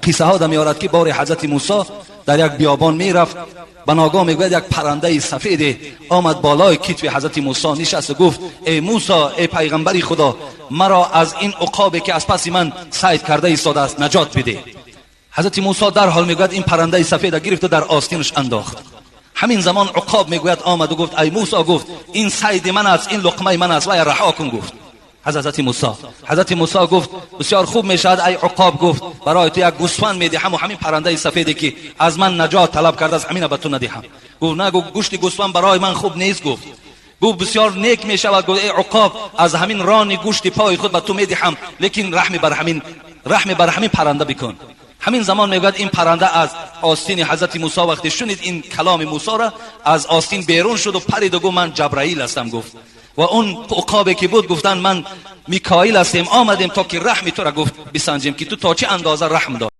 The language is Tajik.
Қиссаҳо меорад, ки бори ҳазрати Мусо дар як биёбон мерафт. Ба ногоҳ, мегӯяд, як паррандаи сафеде омад, болои китфи ҳазрати Мусо нишаст ва гуфт: «Эй Мусо, эй пайғамбари Худо, маро аз ин уқобе, ки аз паси ман сайд карда истодааст, наҷот бидеҳ». Ҳазрати Мусо дарҳол, мегӯяд, ин паррандаи сафеда гирифту дар остинаш андохт. Ҳамин замон уқоб, мегӯяд, омаду гуфт: «Ай Мусо», гуфт, «ин сайди ман аст, ин луқмаи ман аст, вая раҳо кун», гуфт ҳазрати Мусо. Ҳазрати Мусо гуфт: «Бисёр хуб мешавад, ай уқоб», гуфт, «барои ту як гӯсфанд медиҳаму ҳамин паррандаи сафеде, ки аз ман наҷот талаб кардааст, ҳамина ба ту надиҳам?» Гуфт: «На», гуфт, «гӯшти гӯсфанд барои ман хуб нест». Гуфт: «Бисёр нек мешавад». Гуфт: «Эй уқоб, аз ҳамин рони гӯшти пои худ ба ту медиҳам, лекин раҳми бар ҳамин парранда бикун». Ҳамин замон, мегӯяд, ин парранда аз остини ҳазрати Мусо, вақте шунид ин каломи Мусоро, аз остин берун шуду париду гуфт: «Ман Ҷабраил ҳастам», гуфт. Ва он уқобе ки буд, гуфтанд: «Ман Микоил ҳастем, омадем, то ки раҳми тура», гуфт, «бисанҷем, ки ту то чӣ андоза раҳм дорӣ».